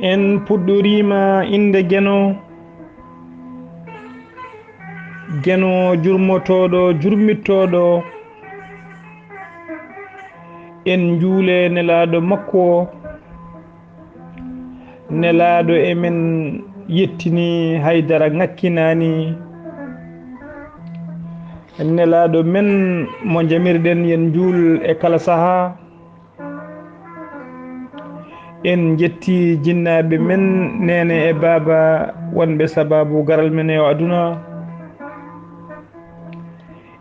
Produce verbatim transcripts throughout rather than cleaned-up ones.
En puɗɗoriima innde Geno, Geno jurmotooɗo, jurmittooɗo. En njuule nelaaɗo makko o. Nelaaɗo e men yettini, haydara ŋakkinaani. Nelaaɗo men mo njamirɗen yen njuul e kala sahaa. En njetti jinnaaɓe men, neene e baaba, wonɓe sabaabu garal men e o aduna.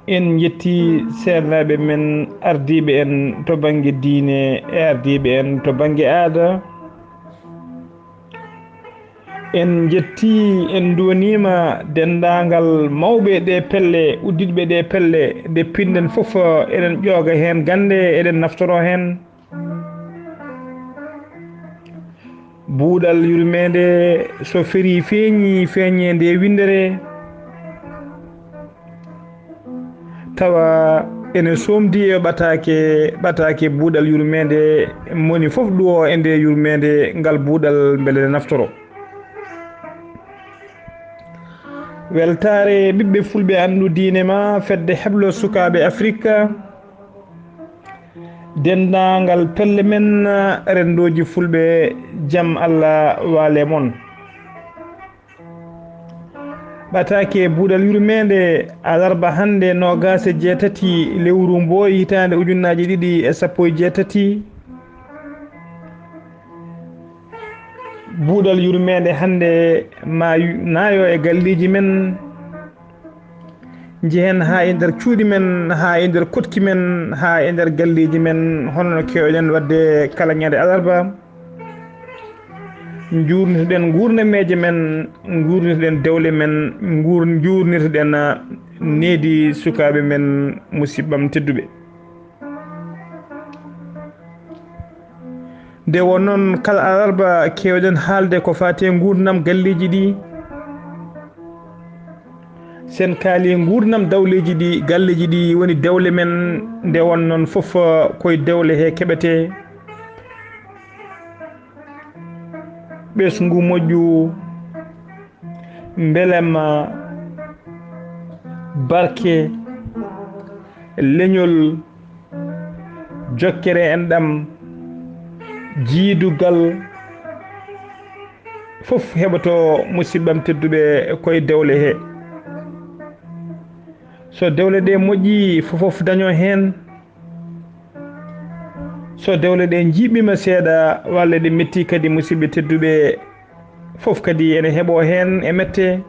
En njetti seernaaɓe men, ardiiɓe en to bannge diine e ardiiɓe en to bannge aada. En njetti, en nduwaniima denndaangal mawɓe ɗe pelle, udditɓe ɗe pelle, nde pinɗen fof eɗen ƴooga heen gannde, eɗen naftoro heen. Buuɗal yurmeende so ferii feeñi, feeñe nde winndere. Tawa ene somdi e ɓataake, ɓataake buuɗal yurmeende, moni fof ɗuwo e nde yurmeende ngal buuɗal mbele naftoro. Weltaare ɓiɓɓe fulɓe anndu diine ma, fedde heblo sukaaɓe Afirka, denndaangal pelle men, renndooji fulɓe, jam Allah waale mon. Ɓataake buuɗal yurmeende, alarba hannde noogaas e jeetati lewru mbooy hitaande ujunnaaji ɗiɗi e sappo e jeetati. Buuɗal yurmeende hannde ma yu-, naayo e galleeji men, njehen haa e nder cuuɗi men, haa e nder koɗki men, haa e nder galleeji men, hono no keewɗen waɗde kala ñande alarba. Njuurnitoɗen nguurnameeje men, nguurnitoɗen dewle men, nguur-, njuurnitoɗen, ah, needi sukaaɓe men, musiɓɓam tedduɓe. Nde won noon, kala alarba keewɗen haalde ko faati e nguurndam galleeji ɗi. Sen kaali nguurndam dawleeji ɗi, galleeji ɗi woni dewle men. Nde won noon fof, koye dewle he keɓetee. Ɓesngu moƴƴu, mbelamma, barke, leñol, jokkere enɗam, jiidugal, fof heɓoto musiɓɓam tedduɓe koye dewle he. So dewle ɗe moƴƴi, fofof daño heen. So dewle ɗe njiiɓiima seeɗa, walla ɗe metti kadi, musiɓɓe tedduɓe, fof kadi ene heɓo heen e mette.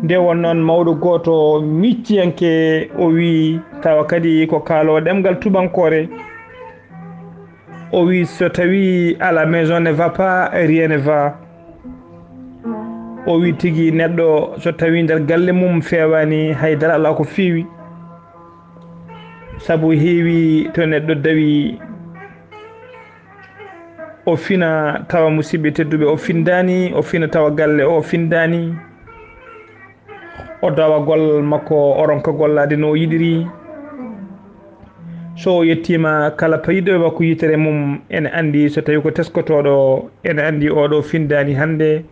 Nde won noon mawɗo gooto micciyanke o wii, tawa kadi ko kaaloowo ɗemngal tubankoore, o wii, so tawi à la maison ne va pas, rien ne va. O wii tigi neɗɗo so tawi nder galle mum feewaani, hay dara alaa ko feewi. Sabu heewi to neɗɗo dawi, o fina tawa musiɓɓe tedduɓe o findaani, o fina tawa galle o findaani, o dawa gollal makko, o ronka gollaade no o yiɗiri. So o yettiima, kala payiɗo e wakku yitere mum ene anndi, so tawi ko teskotooɗo, ene anndi oɗo findaani hannde.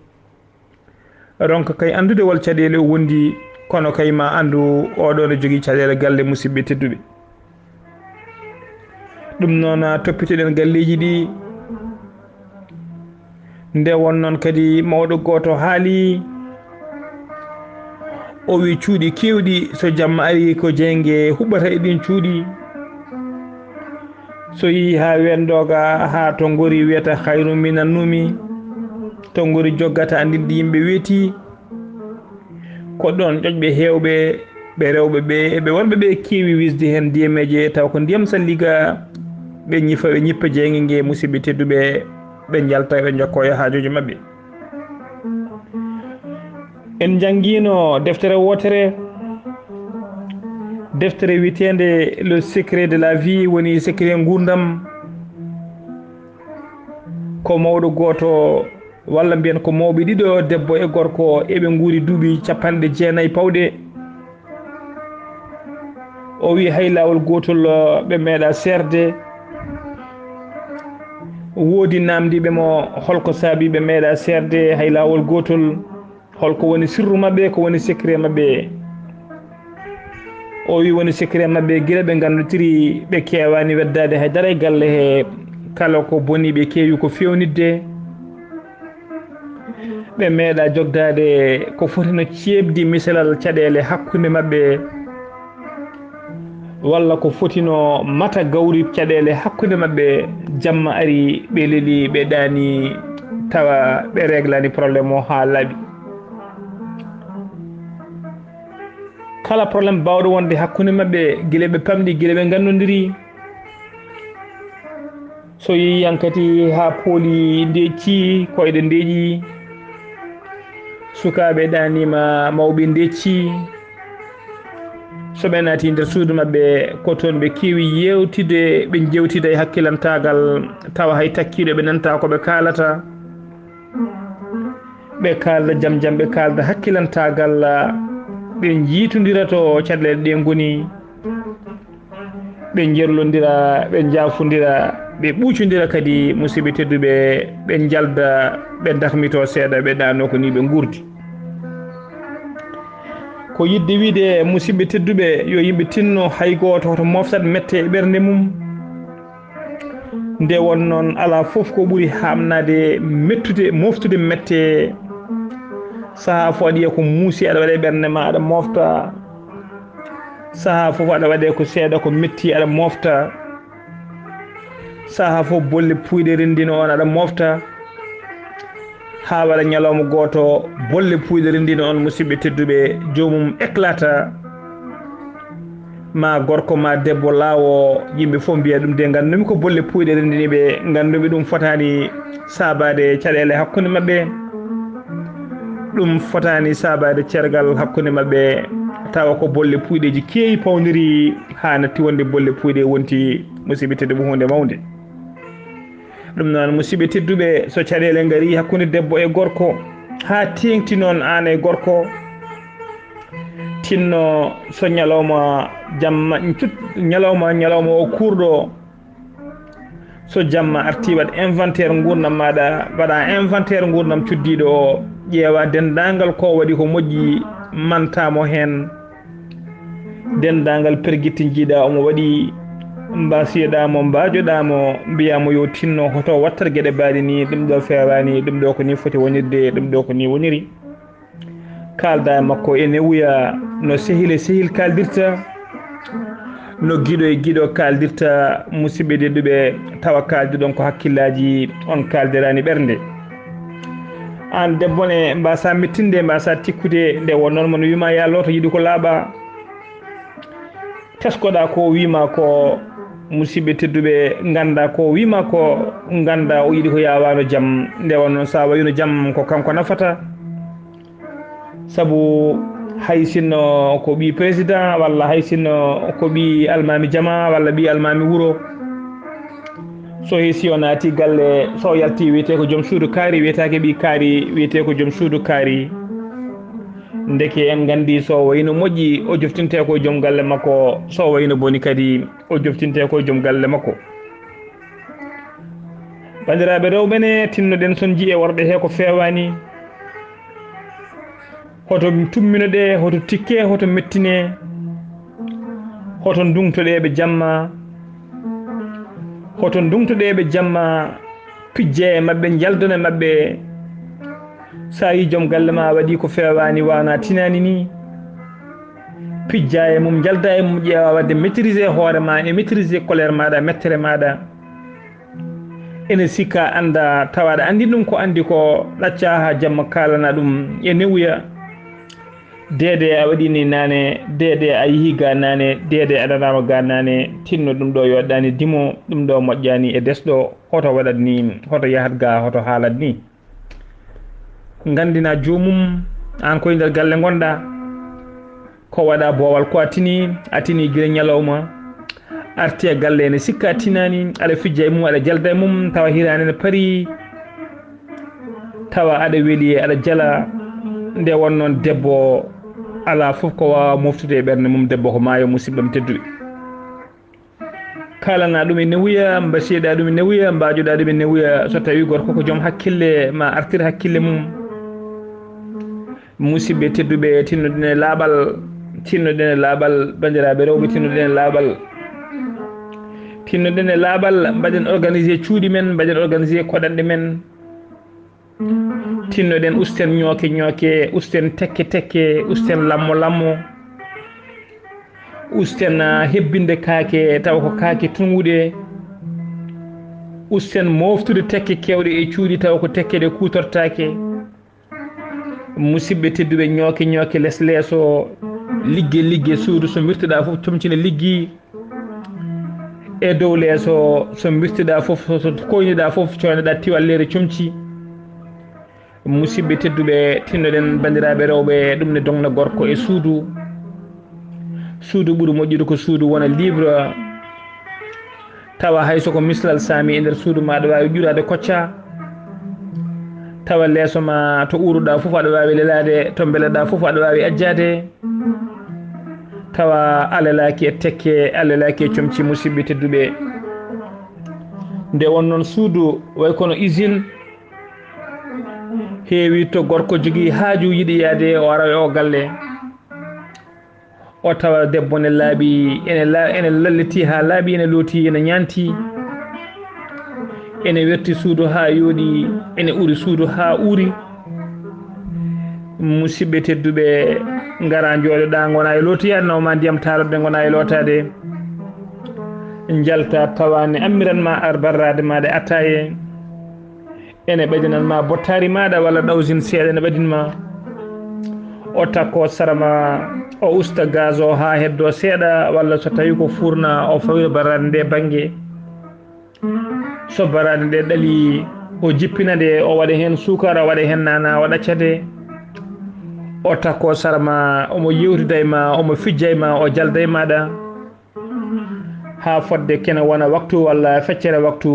Ronka kay anndude wal caɗeele o wondi, kono kay ma anndu oɗo ne jogii caɗeele galle, musiɓɓe tedduɓe. Ɗum noon, toppitoɗen galleeji ɗi. Nde won noon kadi mawɗo gooto haali, o wi cuuɗi keewɗi, so jamma ari ko jeynge huɓɓata e ɗin cuuɗi. So yii haa wendooga, haa to ngori wiyata khayru minan numi, to ngori joggata anndinde yimɓe weeti. Ko ɗoon ƴoƴɓe heewɓe, ɓe rewɓe ɓe, e ɓe worɓe ɓe keewi wisde heen ndiyameeje, taw ko ndiyam salliga, ɓe ñifa, ɓe ñippa jeynge nge, musiɓɓe tedduɓe, ɓe njalta, ɓe njokkoya haajooji maɓɓe. En njanngiino deftere wootere, deftere wiyeteende Le Secret de la Vie, woni secret nguurndam. Ko mawɗo gooto, walla mbiyen ko mawɓe ɗiɗo, debbo e gorko, eɓe nguuri duuɓi capanɗe jeenayi pawɗe. O wi hay laawol gootol, ɓe meeɗa seerde. Woodi naamndiiɓe mo holko saabi ɓe meeɗa seerde hay laawol gootol. Holko woni sirru maɓɓe, ko woni secret maɓɓe? O wi woni secret maɓɓe gila ɓe nganndotiri, ɓe keewaani weddaade hay dara e galle he. Kala ko boni ɓe keewi ko feewnitde. Ɓe meeɗa jogdaade ko fotino ceeɓdi misalal caɗeele hakkunde maɓɓe, walla ko fotino mata gawri caɗeele hakkunde maɓɓe. Jamma ari, ɓe leli, ɓe ɗaani, tawa ɓe reglani problème o haa laaɓi. Kala problème baawɗo wonde hakkunde maɓɓe, gila ɓe pamɗi, gila ɓe nganndondiri, so yehi hankadi haa pooli ndeeƴi, koyɗe ndeeƴi, sukaaɓe ɗaaniima, mawɓe ndeeƴi, so ɓe naati nder suudu maɓɓe, ko toon ɓe keewi yeewtide, ɓe njeewtida e hakkilantaagal, tawa hay takkiiɗo ɓe nanta ko ɓe kaalata. Ɓe kaalda jam jam, ɓe kaalda hakkilantaagal, ɓe njiitondira to caɗeele ɗe ngoni, ɓe njerlondira, ɓe njaafondira, ɓe ɓuucondira kadi, musidɓe tedduɓe, ɓe njalda, ɓe dakmito seeɗa, ɓe ɗaano ko ni ɓe nguurdi. Ko yiɗde wiide, musidɓe tedduɓe, yo yimɓe tinno hay gooto hoto moftat mette e ɓernde mum. Nde won noon, alaa fof ko ɓuri haamnaade mettude, moftude mette. Sahaa fof aɗa yiya ko muusi, aɗa waɗa e ɓernde ma, aɗa mofta. Sahaa fof aɗa waɗa ko seeɗa ko metti, aɗa mofta. Sahaa fof bolle puuyɗe renndino on, aɗa mofta. Haa waɗa ñalawma gooto, bolle puuyɗe renndino on, musidɓe tedduɓe, joomum éclata. Ma gorko, ma debbo laawo, yimɓe fof mbiya ɗum de, nganndumi ko bolle puuyɗe renndini ɓe, nganndumi ɗum fotaani saabaade caɗeele hakkunde maɓɓe. Ɗum fotaani saabaade cergal hakkunde maɓɓe, tawa ko bolle puuyɗeeji keewi pawndiri haa natti wonde bolle puuyɗe wonti, musidɓe tedduɓe, huunde mawnde. Ɗum noon, musidɓe tedduɓe, so caɗeele ngarii hakkunde debbo e gorko, haa teeŋti noon aan e gorko, tinno so ñalawma jamma, cut-, ñalawma, ñalawma o kuurɗo, so jamma artii, waɗ inventaire nguurndam maaɗa, mbaɗa inventaire nguurndam cuddiiɗo o, ƴeewa denndaangal ko waɗi ko moƴƴi, manta mo heen. Denndaangal pergitte njiiɗa omo waɗi, mbasiyoɗa mo, mbaajoɗa mo, mbiya mo yo tinno hoto wattat geɗe mbaaɗe ni, ɗum ɗo feewaani, ɗum ɗo ko ni foti wonirde, ɗum ɗo ko ni woniri. Kaalda e makko e newuya no sehil e sehil kaaldirta, no giɗo e giɗo kaaldirta, musidɓe tedduɓe, tawa kaaldiɗon ko hakkillaaji, on kaaldiraani ɓernde. Aan debbo ne, mbaasa mettinde, mbaasa tikkude, nde won noon mo no wiima ya looto, yiɗi ko laaɓa. Teskoɗa ko wiima ko, musidɓe tedduɓe, ngannda ko wiima ko, ngannda o yiɗi ko yaawaano jam. Nde won noon, so a wayino jam, ko kanko nafata. Sabu hay sinno ko ɓii président, walla hay sinno ko ɓii almaami jama, walla ɓii almaami wuro, so hesi o naati galle, so o yalti, wiyetee ko joom suudu kaari, wiyetaake ɓii kaari, wiyetee ko joom suudu kaari. Ndeke en nganndi, so o wayino moƴƴi, o joftinte ko joom galle makko, so o wayino boni kadi, o joftinte ko joom galle makko. Banndiraaɓe rewɓe ne, tinnoɗen son ji'e worɓe he ko feewaani. Hoto tummino ɗe, hoto tikke, hoto mettine, hoto nduŋtoɗe ɓe jamma, hoto nduŋtoɗe ɓe jamma, pijje e maɓɓe, njaldon e maɓɓe. So a yi joom galle ma waɗi ko feewaani, waana tinaani ni, pijja e mum, njalda e mum, ƴeewa waɗde maîtriser hoore ma e maîtriser colère maɗa, mettere maɗa. Ene sikka annda, tawa aɗa anndi ɗum ko anndi ko, ɗacca haa jamma kaalana ɗum e newuya. Deede a waɗi ni naane, deede a yihi ga naane, deede a nanaama ga naane, tinno ɗum ɗo yoɗɗaani dimo, ɗum ɗo moƴƴaani e desɗo, hoto waɗat ni, hoto yahat ga, hoto haalat ni. Nganndina joomum, aan koye nder galle ngonɗa. Ko waɗa boowal ko a tini, a tini gila ñalawma. Arti e galle ene sikka a tinaani, aɗa fijja e mum, aɗa jalda e mum, tawa hiraande ne parii, tawa aɗa weli, aɗa jala. Nde won noon debbo, alaa fof ko waawa moftude e ɓernde mum, debbo ko maayo, musidɓe am tedduɓe. Kaalana ɗum e newuya, mbasiyeɗa ɗum e newuya, mbaajoɗa ɗum e newuya. So tawi gorko ko joom hakkille, ma artir hakkille mum. Musidɓe tedduɓe, tinnoɗen e laaɓal, tinnoɗen e laaɓal, banndiraaɓe rewɓe, tinnoɗen e laaɓal. Tinnoɗen e laaɓal, mbaɗen organisé cuuɗi men, mbaɗen organisé koɗanɗe men. Tinnoɗen, usten ñooke ñooke, usten tekke tekke, usten lammo lammo. Usten, ah, hebbinde kaake, tawa ko kaake tunwuɗe. Usten mooftude tekke keewɗe e cuuɗi, tawa ko tekke ɗe kuutortaake. Musidɓe tedduɓe, ñooke ñooke, les leeso, ligge ligge, suudu so mbirtuɗa fof, comci ne liggi. E dow leeso, so mbirtuɗa fof, so, so koyniɗa fof, coynoɗa tiwalleere comci. Musidɓe tedduɓe, tinnoɗen banndiraaɓe rewɓe, ɗum ne dogna gorko e suudu. Suudu ɓuri moƴƴude ko suudu wona libre. Tawa hay so ko mislal saami e nder suudu ma, aɗa waawi ƴuuraade kocca. Tawa leeso ma, to uuruɗa fof aɗa waawi lelaade, to mbeleɗa fof aɗa waawi ajjaade. Tawa a lelaaki e tekke, a lelaaki e comci, musidɓe tedduɓe. Nde won noon suudu way kono usine, heewi to gorko jogii haaju yiɗi yaade o ara e o galle. O tawa debbo ne laaɓi, ene la-, ene lalliti haa laaɓi, ene looti, ene ñaanti, ene werti suudu haa yooɗi, ene uri suudu haa uri. Musidɓe tedduɓe, ngara njooɗoɗa, ngona e lootoyaade, nawa ma ndiyam taaroɗde, ngona e lootaade. Njalta tawa ne ammiran ma ar barraade ma ɗe attaaye. Ene ɓeydanan ma bottaari maaɗa walla ɗawsin seeɗa ene ɓadin ma. O takko sara ma, o usta gaz o haa heddo seeɗa, walla so tawi ko furna, o fawira barraade nde bannge. So barraade nde ɗali, o jippina nde, o waɗa heen suukara, o waɗa heen nana, o ɗacca nde. O takko sara ma, omo yewtida e ma, omo fijja e ma, o jalda e maaɗa. Haa fodde kene wona waktu walla feccere waktu,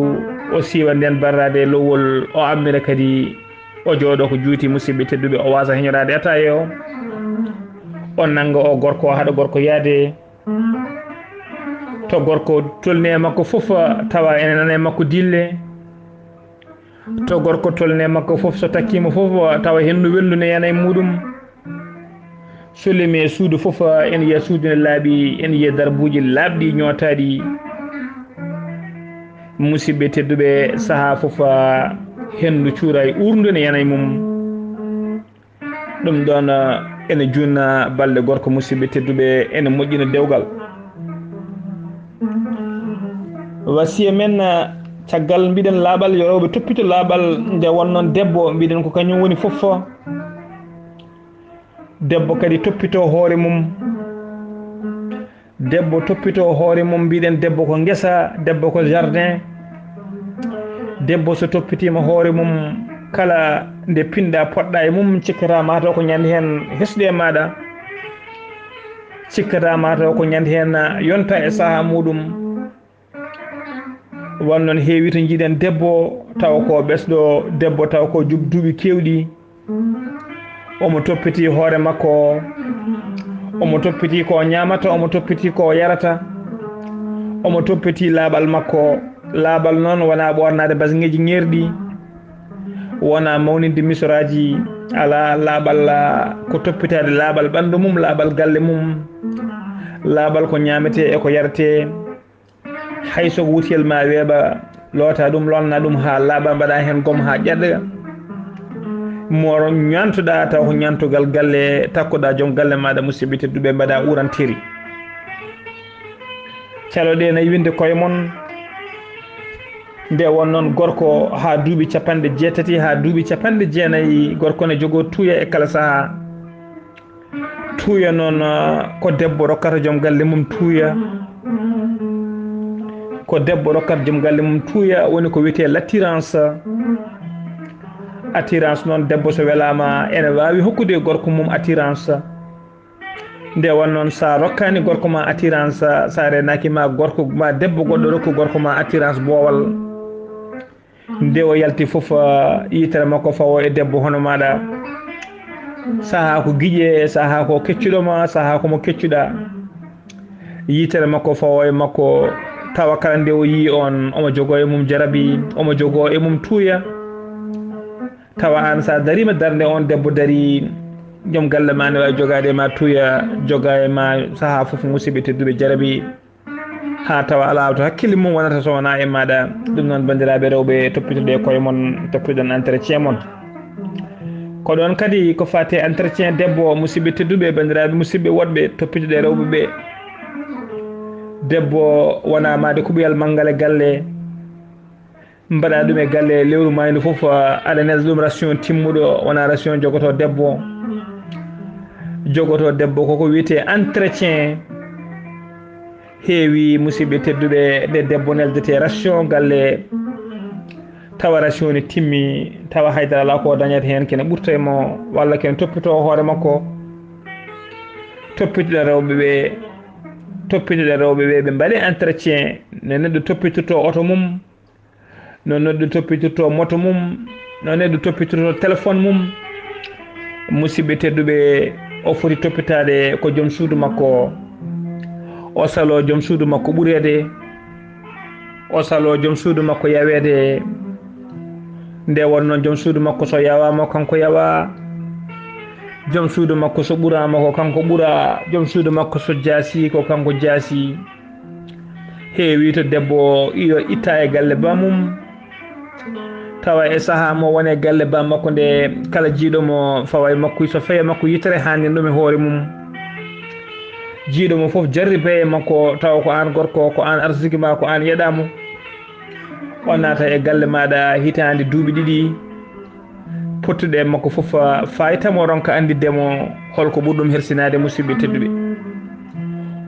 o siiwa nden barraade e lowol, o ammira kadi, o jooɗo ko juuti, musidɓe tedduɓe, o waasa heñoraade ataye o. O nannga o gorko, o haɗa gorko yaade. To gorko tolni e makko fof, tawa ene nana e makko dille. To gorko tolni e makko fof, so takkiima fof, tawa henndu welndu ne yana e muɗum. So lemi e suudu fof, ene yiya suudu ne laaɓi, ene yiya darbuuji laaɓɗi ñootaaɗi. Musidɓe tedduɓe, sahaa fof, henndu cuura e uurndu ne yana e mum. Ɗum ɗoon, eh, ene juutna balɗe gorko, musidɓe tedduɓe, ene moƴƴina dewgal. Wasiya men, eh, caggal mbiɗen laaɓal, yo rewɓe toppito laaɓal, nde won noon debbo, mbiɗen ko kañum woni fof. Debbo kadi toppito hoore mum. Debbo toppito hoore mum, mbiɗen debbo ko ngesa, debbo ko jardin. Debbo so toppitiima hoore mum, kala nde pinɗa poɗɗa e mum, cikkata mataw ko ñande heen hesɗi e maaɗa. Cikkata mataw ko ñande heen yonta e sahaa muɗum. Wan noon heewi to njiɗen debbo, taw ko ɓesɗo debbo, taw ko jug duuɓi keewɗi. Omo toppiti hoore makko, omo toppiti ko ñaamata, omo toppiti ko yarata, omo toppiti laaɓal makko. Laaɓal noon wonaa ɓoornaade basŋeeji ŋeerɗi, wonaa mawninde misoraaji, alaa. Laaɓal, ah, ko toppitaade laaɓal ɓanndu mum, laaɓal galle mum, laaɓal ko ñaametee e ko yaretee. Hay so ko wutiyel ma weeɓa, loota ɗum, lonna ɗum haa laaɓa, mbaɗa heen gom haa ƴaɗɗa. Mo ñaantuɗa taw ko ñaantugal galle, takkoɗa joom galle maaɗa, musidɓe tedduɓe, mbaɗa urantiri. Caloɗen e winde koye mon. Nde won noon gorko haa duuɓi capanɗe jeetati, haa duuɓi capanɗe jeenayi, gorko ne jogoo tuuya e kala sahaa. Tuuya noon, ah, ko debbo rokkata joom galle mum tuuya. Ko debbo rokkata joom galle mum tuuya, woni ko wiyetee l'attirance. Attirance noon, debbo so welaama, ene waawi hokkude gorko mum attirance. Nde won noon, so a rokkaani gorko ma attirance, so a reenaaki ma gorko ma debbo goɗɗo rokku gorko ma attirance boowal. Nde o yalti fof, ah, yitere makko fawo e debbo hono maaɗa. Sahaa ko giƴe, sahaa ko keccuɗo ma, sahaa ko mo keccuɗa. Yitere makko fawo e makko, Tawa kala nde o yii on, omo jogoo e mum jarabi, omo jogoo e mum tuuya. Tawa aan, so a dariima darnde on debbo darii, joom galle ma ne waawi jogaade e ma tuuya, joga e ma sahaa fof, musidɓe tedduɓe, jarabi. Haa tawa alaa to hakkille mum wonata so wonaa e maaɗa. Ɗum noon, banndiraaɓe rewɓe, toppitoɗe koye mon, toppitoɗon entretien mon. Ko ɗoon kadi ko faati e entretien debbo, musidɓe tedduɓe, banndiraaɓe musidɓe woɗɓe, toppitoɗe rewɓe ɓe. Debbo wonaa maade kuɓuyal manngal e galle, mbaɗa ɗum e galle, lewru maaynu fof, ah, aɗa nelda ɗum ration timmuɗo, wonaa ration jogoto debbo. Jogoto debbo koko wiyetee entretien. Heewi, musidɓe tedduɓe, nde debbo neldete ration galle, tawa ration ne timmi, tawa haydara alaa ko dañata heen, kene ɓurta e mo, walla kene toppitoo hoore makko. Toppitoɗen rewɓe ɓe, toppitoɗen rewɓe ɓe, ɓe mbaɗe entretien, no neɗɗo toppitirtoo oto mum, no neɗɗo toppitirtoo moto mum, no neɗɗo toppitirtoo téléphone mum. Musidɓe tedduɓe, o foti toppitaade ko joom suudu makko. O saloo joom suudu makko ɓureede. O saloo joom suudu makko yaweede. Nde wonnoo joom suudu makko so yawaama, kanko yawaa. Joom suudu makko so ɓuraama, ko kanko ɓuraa. Joom suudu makko so jaasii, ko kanko jaasii. Heewi to debbo iyo itta e galle ba mum, tawa e sahaa mo woni e galle ba makko nde, kala jiiɗo mo fawa e makko, so fawi e makko yitere haanni ɗum e hoore mum. Jiiɗo mo fof jarribe e makko, tawa ko aan gorko, ko aan arsiki ma, ko aan yeɗaa mo. O naata e galle maaɗa hitaande duuɓi ɗiɗi, pottuɗe e makko fof, ah, faayta mo ronka annditde mo holko ɓuri ɗum hersinaade, musidɓe tedduɓe.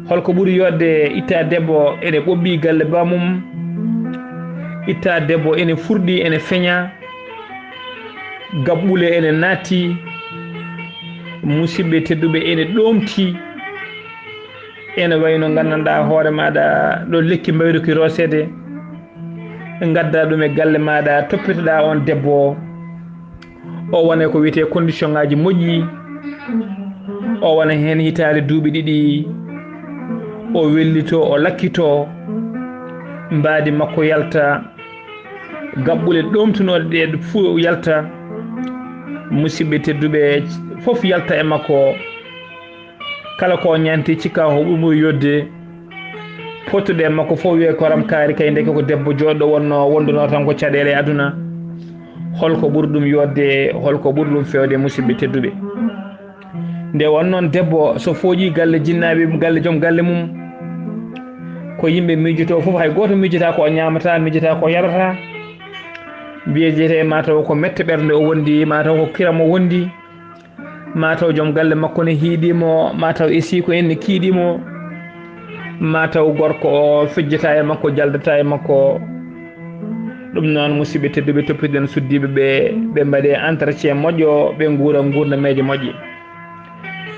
Holko ɓuri yodde itta debbo ene ɓoɓɓi galle ba mum, itta debbo ene furɗi, ene feña, gaɓɓule ene naatti, musidɓe tedduɓe, ene ɗoomti, ene wayi no nganndanɗaa hoore maaɗa ɗo lekki mbayruki rooseede. Ngadda ɗum e galle maaɗa, toppitoɗaa on debbo o. O wona ko wiyetee condition ngaaji moƴƴi. O wona heen hitaande duuɓi ɗiɗi. O wellitoo, o lakkitoo. Mbaadi makko yalta. Gaɓɓule ɗoomtunooɗe ɗe fuu yalta. Musidɓe tedduɓe, fof yalta e makko. Kala ko o ñaanti, cikka ko ɓuri mo yodde. Pottuɗe makko fof wiye ko ram kaari, kay ndeke ko debbo jooɗɗo wonnoo, wondunoo tan ko caɗeele e aduna. Holko ɓuri ɗum yodde, holko ɓuri ɗum fewde, musidɓe tedduɓe? Nde won noon debbo, so fooƴi galle jinnaaɓe mum, galle joom galle mum, ko yimɓe miijotoo fof, hay gooto miijotaa ko o ñaamata, miijotaa ko o yarata. Mbiyetee ma taw ko mette ɓernde o wondi, ma taw ko kiram o wondi. Ma taw joom galle makko ne hiiɗii mo, ma taw e siiko en ne kiiɗii mo, ma taw gorko o fejjata e makko, jaldata e makko. Ɗum noon, musidɓe tedduɓe, toppitoɗen suddiiɓe ɓe, ɓe mbaɗe entretien moƴƴo, ɓe nguura nguurnameeje moƴƴe.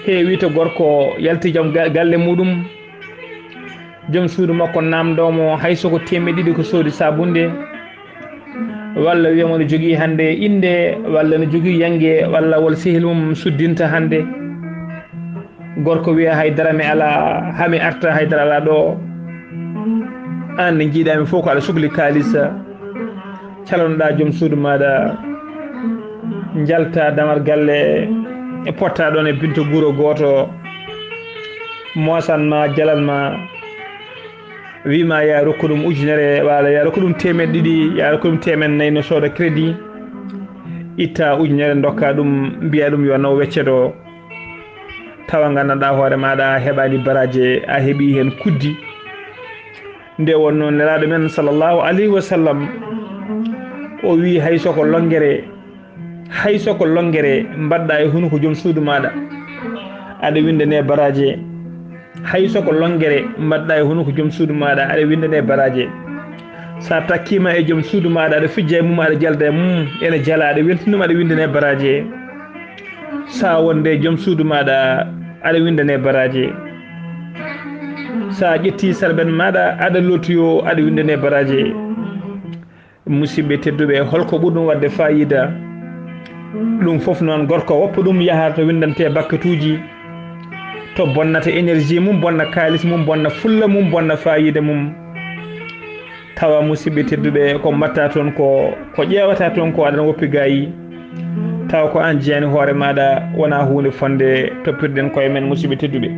Heewi to gorko yalti joom ga-, galle muɗum, joom suudu makko namdoo mo hay so ko teemeɗɗe ɗiɗi ko soodi sabunde, walla wiya mo no jogii hannde innde, walla no jogii yannge, walla wol sehil mum suddinta hannde. Gorko wiya, "Hay dara mi alaa, haa mi arta, hay dara alaa ɗo. Aan nde njiiɗaa mi fof ko aɗa sukli kaalis." Calonoɗaa joom suudu maaɗa, njalta damar galle, e potta ɗoon e binto guro gooto, moosan ma, jalan ma. Wi ma ya rokku ɗum ujunere, walla ya rokku ɗum teemeɗɗe ɗiɗi, ya rokku ɗum teemeɗɗe nayi no sooda crédit. Itta ujunere, ndokka ɗum, mbiya ɗum yo naw weccet o. Tawa nganndanɗaa hoore maaɗa a heɓaani baraaje, a heɓii heen kuddi. Nde wonnoo Nelaaɗo men sallallahu alayhi wa sallam, o wii hay so ko longere, hay so ko longere mbaɗɗa e hunuko joom suudu maaɗa, aɗa winndane baraaje. Hay so ko longere mbaɗɗa e hunuko joom suudu maaɗa, aɗa winndane baraaje. Sa takkiima e joom suudu maaɗa, aɗa fijja e mum, aɗa jalda e mum, ene jala, aɗa weltina ɗum, aɗa winndane baraaje. Sa wonde e joom suudu maaɗa, aɗa winndane baraaje. Sa ƴetti salben maaɗa, aɗa lottoyo, aɗa winndane baraaje. Musidɓe tedduɓe, holko ɓuri ɗum waɗde faayiida? Ɗum fof noon, gorko woppa ɗum yaha to winndantee bakkatuuji, to bonnata énergie mum, bonna kaalis mum, bonna fulla mum, bonna faayiida mum. Tawa, musidɓe tedduɓe, ko mbatta toon ko, ko ƴeewata toon ko aɗa woppi gaayi. Tawa ko aan jeyani hoore maaɗa, wonaa huunde fonnde. Toppirɗen koye men, musidɓe tedduɓe.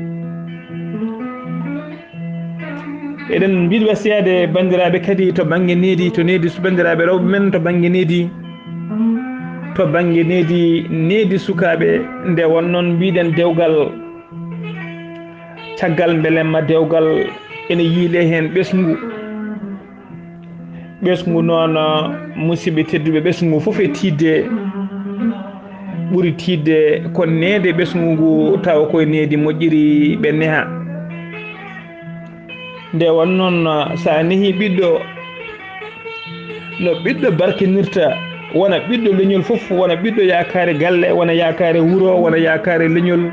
Eɗen mbiɗi wasiyaade banndiraaɓe kadi to bannge needi, to needi su-, banndiraaɓe rewɓe men to bannge needi, to bannge needi, needi sukaaɓe. Nde won noon mbiɗen dewgal, caggal mbelemma dewgal ene yiilee heen ɓesngu. Ɓesngu noon, musidɓe tedduɓe, ɓesngu fof e tiiɗde, ɓuri tiiɗde ko neede ɓesngu ngu, tawa koye needi moƴƴiri ɓe neha. Nde won noon, so a nehii ɓiɗɗo, no ɓiɗɗo barkinirta, wona ɓiɗɗo leñol fof, wona ɓiɗɗo yaakaare galle, wona yaakaare wuro, wona yaakaare leñol.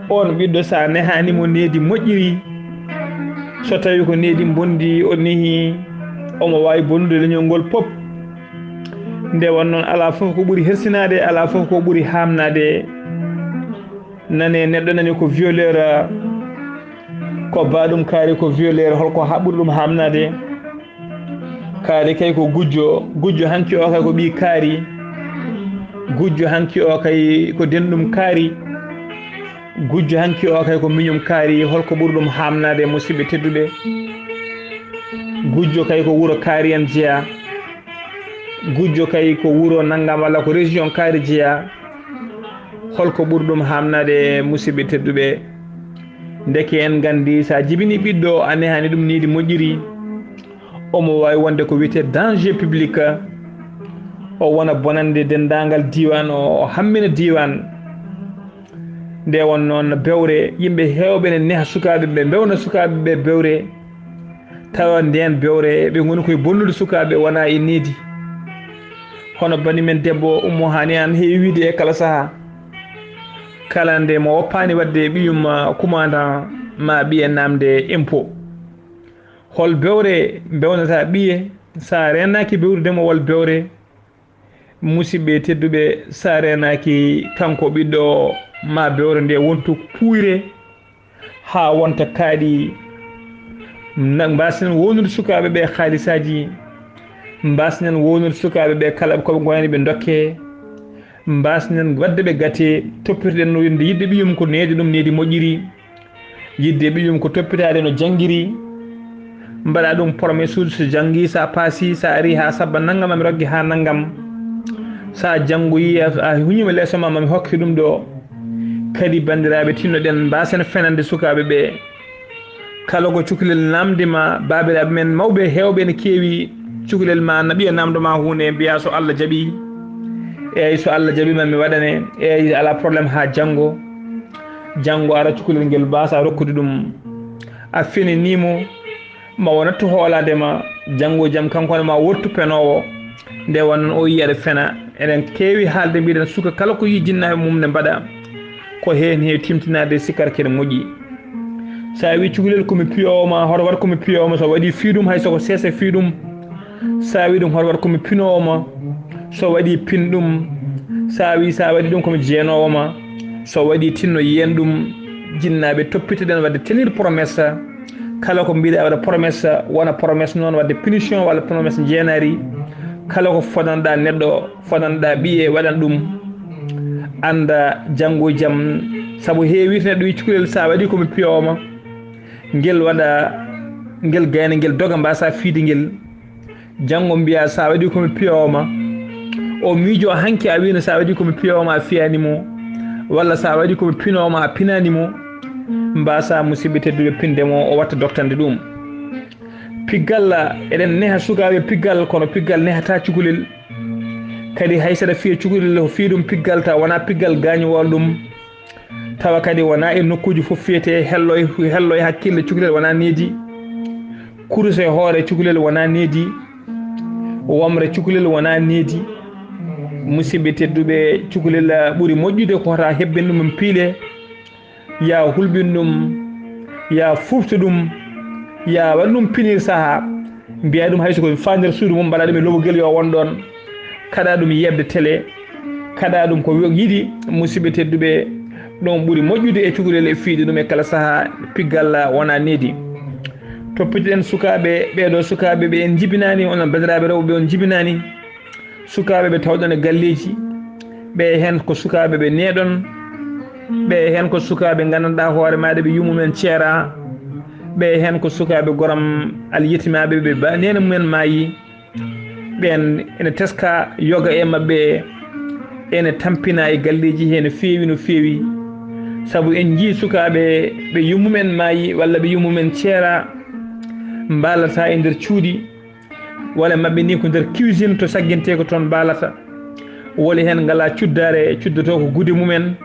Oon ɓiɗɗo, so a nehaani mo needi moƴƴiri, so tawii ko needi mbonndi o nehi, omo waawi bonnude leñol ngol pop. Nde won noon, alaa fof ko ɓuri hersinaade, alaa fof ko ɓuri haamnaade. Nane, neɗɗo nani ko violeur, ko baaɗum kaari, ko violeur, holko haa ɓuri ɗum haamnaade? Kaari kay ko gujjo, gujjo hanki o kay ko ɓii kaari, gujjo hanki o kay ko denɗum kaari, gujjo hanki o kay ko miñum kaari. Holko ɓuri ɗum haamnaade, musidɓe tedduɓe? Gujjo kay ko wuro kaari en jeyaa, gujjo kay ko wuro nanngam walla ko région kaari jeyaa. Holko ɓuri ɗum haamnaade, musidɓe tedduɓe? Ndeke en nganndi, so a jibini ɓiɗɗo, a nehani ɗum needi moƴƴiri, omo waawi wonde ko wiyetee danger public, o wona bonande denndaangal diiwaan, o hammina diiwaan. Nde won noon, bewre, yimɓe heewɓe ne neha sukaaɓe ɓe, mbewna sukaaɓe ɓe bewre, tawa ndeen bewre ɓe ngoni koye bonnude sukaaɓe, wonaa e needi. Hono bani men debbo Ummu Haani Aan heewi wiide e kala sahaa, kala nde mo woppaani waɗde ɓiyum, ah, kumandan, ma ɓiye naamde impôt. Hol bewre mbewnata ɓiye, so a reenaaki bewrude mo wal bewre, musidɓe tedduɓe, so a reenaaki kanko ɓiɗɗo o, ma bewre nde wontu puuyre haa wonta kaaɗi. Na-, mbaasen wownude sukaaɓe ɓe haalisaaji, mbaasen wownude sukaaɓe ɓe kala ko ɓe ngonani ɓe ndokke, mbaasen waɗde ɓe gate, toppitoɗen no wonde yiɗde ɓiyum ko needi ɗum needi moƴƴiri. Yiɗde ɓiyum ko toppitaade no janngiri, mbaɗa ɗum promesse uji, so janngi, so a paasi, so a ari haa sabba nanngam, ami rogge haa nanngam. So a janngoyi, a, a huñiima leeso ma, mami hokke ɗum ɗo. Kadi, banndiraaɓe, tinnoɗen mbaasen fenande sukaaɓe ɓe. Kala ko cukalel naamndi ma, baabiraaɓe men mawɓe heewɓe ene keewi, cukalel ma na ɓiya naamndo ma huunde, mbiya so Allah jaɓi. Eey, so Allah jaɓi ma mi waɗane. Eey, alaa problème haa janngo. Janngo ara cukalel ngel mbaasa rokkude ɗum. A fenanii mo, ma o nattu hoolaade ma, janngo e jam kanko ne ma wottu penoowo. Nde won noon o yii aɗa fena. Eɗen keewi haalde mbiɗen suka kala ko yii jinnaaɓe mum ne mbaɗa. Ko heen heewi timtinaade sikkar kene moƴƴi. So a wii cukalel ko mi piyoowo ma, hoto waɗ ko mi piyoowo ma, so waɗi fii ɗum hay so ko seese fii ɗum. So a wii ɗum hoto waɗ ko mi pinoowo ma, so waɗi pin ɗum. So a wii so a waɗi ɗum ko mi jeenoowo ma, so waɗi tinno yeen ɗum. Jinnaaɓe toppitoɗen waɗde tenir promesse. Kala ko mbiɗa waɗa promesse, wona promesse noon waɗde punition walla promesse jeenaari. Kala ko fodanoɗa neɗɗo, fodanoɗa ɓiye, waɗan ɗum. Annda janngo e jam, sabu heewi to neɗɗo wii cukalel so a waɗi ko mi piyoowo ma, ngel waɗa, ngel gayna, ngel doga, mbaasa fiide ngel. Janngo mbiya so a waɗi ko mi piyoowo ma, o miijo hanki a wiino so a waɗi ko mi piyoowo ma a fiyaani mo, walla so a waɗi ko mi pinoowo ma a pinaani mo. Mbaasa musidɓe tedduɓe pinde mo, o watta doktande ɗum. Piggal, eɗen neha sukaaɓe piggal, kono piggal nehata cukalel. Kadi hay saɗa fiya cukalel, ko fii ɗum piggal, tawa wonaa piggal gaañoowal ɗum. Tawa kadi wonaa e nokkuuji fof fiyetee, hello e, hello e hakkille, cukalel wonaa needi. Kurus e hoore cukalel wonaa needi. Womre cukalel wonaa needi. Musidɓe tedduɓe, cukalel ɓuri moƴƴude ko wota hebbin ɗum piile. Ya hulɓin ɗum, ya fuftu ɗum, ya waɗ ɗum pinir saha. Mbiya ɗum hay so ko faa nder suudu mum, mbaɗa ɗum e lowgel yo won ɗon. Kaɗa ɗum yeɓde télé, kaɗa ɗum ko yiɗi, musidɓe tedduɓe, ɗum ɓuri moƴƴude e cukalel e fiide ɗum e kala saha, piggal wona needi. Toppitoɗen sukaaɓe ɓeeɗo, sukaaɓe ɓe en njibinaani, onon banndiraaɓe rewɓe ɓe on njibinaani, sukaaɓe ɓe tawɗon e galleeji, ɓe heen ko sukaaɓe ɓe neeɗon, ɓe heen ko sukaaɓe nganndanɗaa hoore maaɗa ɓe yummumen ceera, ɓe heen ko sukaaɓe goram alyetimaaɓe ɓe ba neene mumen maayi, ɓeen ene teska yoga e maɓɓe, ene tampina e galleeji hee no feewi, no feewi. Sabu en njii sukaaɓe ɓe yummumen maayi walla ɓe yummumen ceera, mbaalata e nder cuuɗi, walla maɓɓe ni ko nder cuisine to saggintee ko toon mbaalata. Woli heen ngalaa cuddaare, cuddotoo ko gude mumen.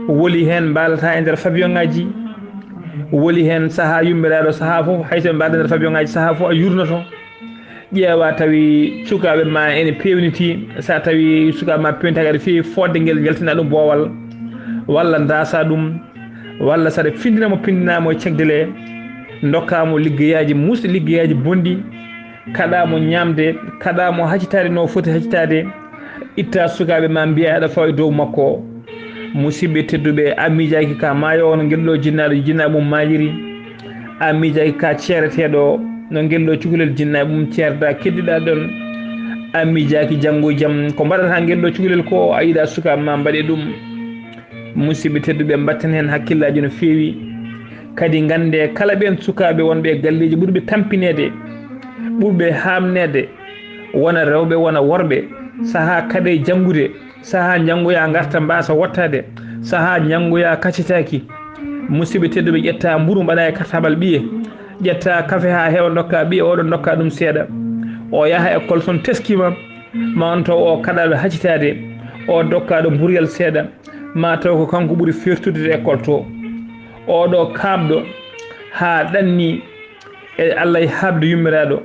Woli heen mbaalata e nder fabiyoŋaaji. Woli heen sahaa yummiraaɗo, sahaa fof, hay so ɓe mbaada nder fabiyoŋaaji, sahaa fof a yurnoto. Ƴeewa tawi sukaaɓe ma ene peewniti, so a tawi sukaaɓe ma peewnitaaka, aɗa feewi fodde ngel, yaltina ɗum boowal, walla ndaasa ɗum, walla saɗa findina mo, pindinaa mo e cagdele, ndokkaa mo liggeyaaji muusɗi, liggeyaaji bonɗi, kaɗaa mo ñaamde, kaɗaa mo hacitaade no foti hacitaade, itta sukaaɓe ma mbiya aɗa fawa e dow makko. Musidɓe tedduɓe, a miijaaki ka maayo on ngel ɗo jinnaaɗo, jinnaa mum maayiri. A miijaaki ka ceereteeɗo no ngel ɗo cukalel jinnaa mum ceerda keddiɗaa ɗon. A miijaaki janngo e jam ko mbaɗata ngel ɗo cukalel ko a yiɗa sukaaɓe ma mbaɗe ɗum. Musidɓe tedduɓe, mbatten heen hakkillaaji no feewi. Kadi nganndee kala ɓeen sukaaɓe wonɓe e galleeji ɓurɓe tampineede, ɓurɓe haamneede, wona rewɓe, wona worɓe, sahaa kaɗe janngude, sahaa njanngoya ngarta mbaasa wottaade, sahaa njanngoya kacitaaki. Musidɓe tedduɓe, ƴetta mburu mbaɗa e kartabal ɓiye, ƴetta kafe haa heewa ndokka ɓiye, oɗo ndokka ɗum seeɗa. O yaha école son teskima, ma on taw o kaɗaaɗo hacitaade, o dokkaaɗo mburiyal seeɗa, ma taw ko kanko ɓuri fertude to école to. Oɗo kaaɓɗo haa ɗanni e Allah e haɓde yummiraaɗo,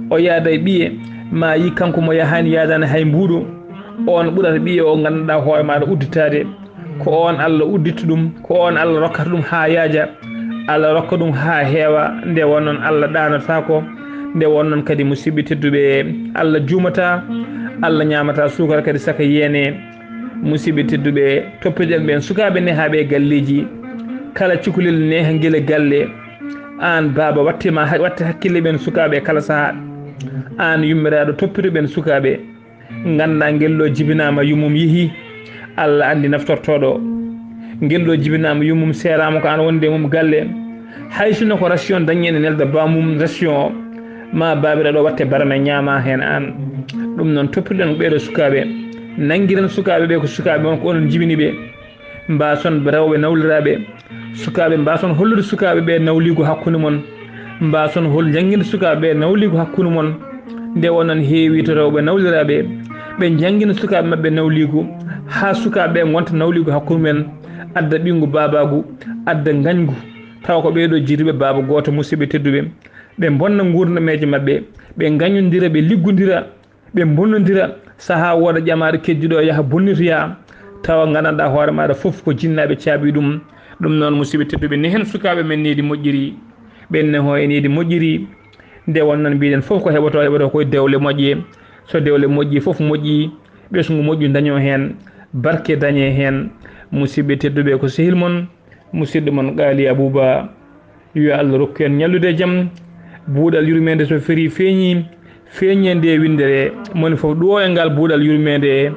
o yaada e ɓiye, ma yi kanko mo yahaani yaadaani hay mbuuɗo, on ɓurata ɓiye o nganndanɗaa hoore maaɗa udditaade. Ko on Allah uddittu ɗum, ko on Allah rokkata ɗum haa yaaja, Allah rokka ɗum haa heewa. Nde won noon Allah ɗaanataako, nde won noon kadi musidɓe tedduɓe, Allah juumata, Allah ñaamata suukara kadi saka yeene. Musidɓe tedduɓe, toppitoɗen ɓeen sukaaɓe nehaaɓe e galleeji, kala cukalel neeha ngel e galle, aan baaba watte ma, watte hakkille ɓeen sukaaɓe kala sahaa. Aan yummiraaɗo toppito ɓeen sukaaɓe, nganndaa ngel ɗo jibinaama yummum yehi, Allah anndi naftortooɗo. Ngel ɗo jibinaama yummum seeraama ko aan wonde e mum galle. Hay sinno ko ration dañi ene nelda baamum ration o, ma baabiraɗo watte barame ñaama heen aan. Ɗum noon toppitoɗen ɓeeɗo sukaaɓe, nanngiren sukaaɓe ɓe ko sukaaɓe mon ko onon jibini ɓe. Mbaason rewɓe nawliraaɓe, sukaaɓe mbaason hollude sukaaɓe ɓe nawliigu hakkunde mon. Mbaason hol njannginde sukaaɓe ɓe nawliigu hakkunde mon. Nde won noon heewi to rewɓe nawliraaɓe, ɓe njanngina sukaaɓe maɓɓe nawliigu, haa sukaaɓe ɓe ngonta nawliigu hakkunde mumen, adda ɓinngu baabaagu, adda ngañgu, tawa ko ɓeeɗo jiiduɓe baaba gooto, musidɓe tedduɓe. Ɓe mbonna nguurnameeje maɓɓe, ɓe ngañondira, ɓe liggondira, ɓe mbonnondira, sahaa wooda ƴamaaɗo keddiiɗo yaha bonnitoya, tawa nganndanɗaa hoore maaɗa fof ko jinnaaɓe caabii ɗum. Ɗum noon, musidɓe tedduɓe, ne heen sukaaɓe men needi moƴƴiri, ɓen ne hoo e needi moƴƴiri. Nde won noon mbiɗen fof ko heɓotoo, heɓotoo koye dewle moƴƴe. So dewle moƴƴi fof moƴƴi, ɓesngu moƴƴu dañoo heen, barke dañee heen. Musidɓe tedduɓe, ko sehil mon, musidɗo mon Qaali Abuuba. Yo Allah rokku en ñallude e jam. Buuɗal yurmeende so ferii feeñii, feeñee nde winndere. Moni fof ɗuwo e ngal buuɗal yurmeende,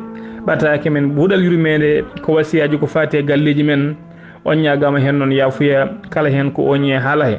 ɓataake men buuɗal yurmeende, ko wasiyaaji ko faati e galleeji men. On ñaagaama heen noon yaafuya, kala heen ko oñi e haala he.